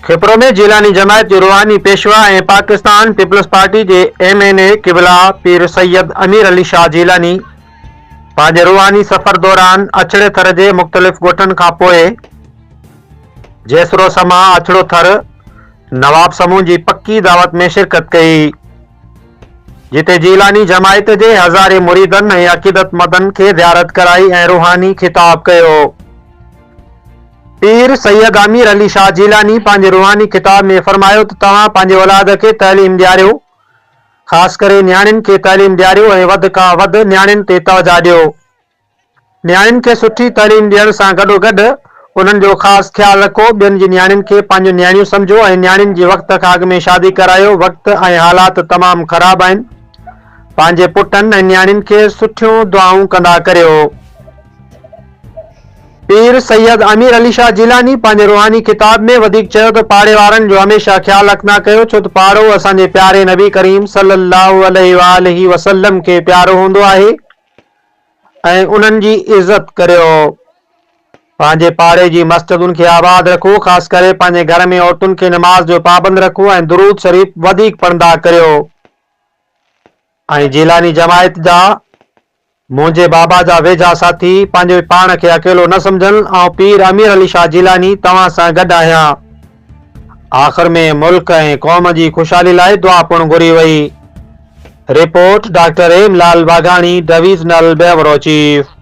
کپرو ۾ جيلاني جماعت جي روحاني پيشوا ۽ پاڪستان پيپلز پارٽي جي ايم اين اي قبلا پير سيد امير علي شاهه جيلاني پنهنجي روحاني سفر دوران اڇڙي ٿر جي مختلف ڳوٺن کان پوء جيسرو سما اڇڙو ٿر نواب سمون جي پڪي دعوت ۾ شرڪت ڪئي جتي جيلاني جماعت جي هزارين مريدن ۽ عقيدتمندن کي زيارت ڪرائي ۽ روحاني خطاب ڪيو. پير سيد امير علي شاهه جيلاني پنهنجي روحاني خطاب ۾ فرمايو ته توهان پنهنجي اولاد کي تعليم ڏياريو، خاص ڪري نياڻين کي تعليم ڏياريو ۽ وڌ کان وڌ نياڻين تي توجهه ڏيو. نياڻين کي سٺي تعليم ڏيڻ سان گڏوگڏ انهن جو خاص خيال رکو، ٻين جي نياڻين کي پنهنجون نياڻيون سمجهو ۽ نياڻين جي وقت کان اڳ ۾ شادي ڪرايو، وقت ۽ حالات تمام خراب آهن، پنهنجي پٽن ۽ نياڻين کي سٺيون دعائون ڪندا ڪريو. پير سيد امير علي شاهه جيلاني پنهنجي روحاني خطاب ۾ وڌيڪ چيو ته پاڙي وارن جو هميشه خيال رکندا ڪيو ڇو ته پاڙو اسان جي پياري نبي ڪريم صلي الله عليه واٰله وسلم کي پيارو هوندو آهي، ۽ انهن جي عزت ڪريو. پنهنجي پاڙي جي مسجدن کي آباد رکو، خاص ڪري پنهنجي گهر ۾ عورتن کي نماز جو پابند رکو ۽ درود شريف وڌيڪ پڙهندا ڪريو. ۽ جيلاني جماعت جا منهنجي بابا جا ويجها ساٿي پنهنجي پاڻ کي اڪيلو نه سمجهن، آئون پير امير علي شاهه جيلاني توهان سان گڏ آهيان. آخر ۾ ملڪ ۽ قوم جي خوشحالي لاء دعا پڻ گهري وئي. Report, doctor M Lal Waghani, divisional bureau chief.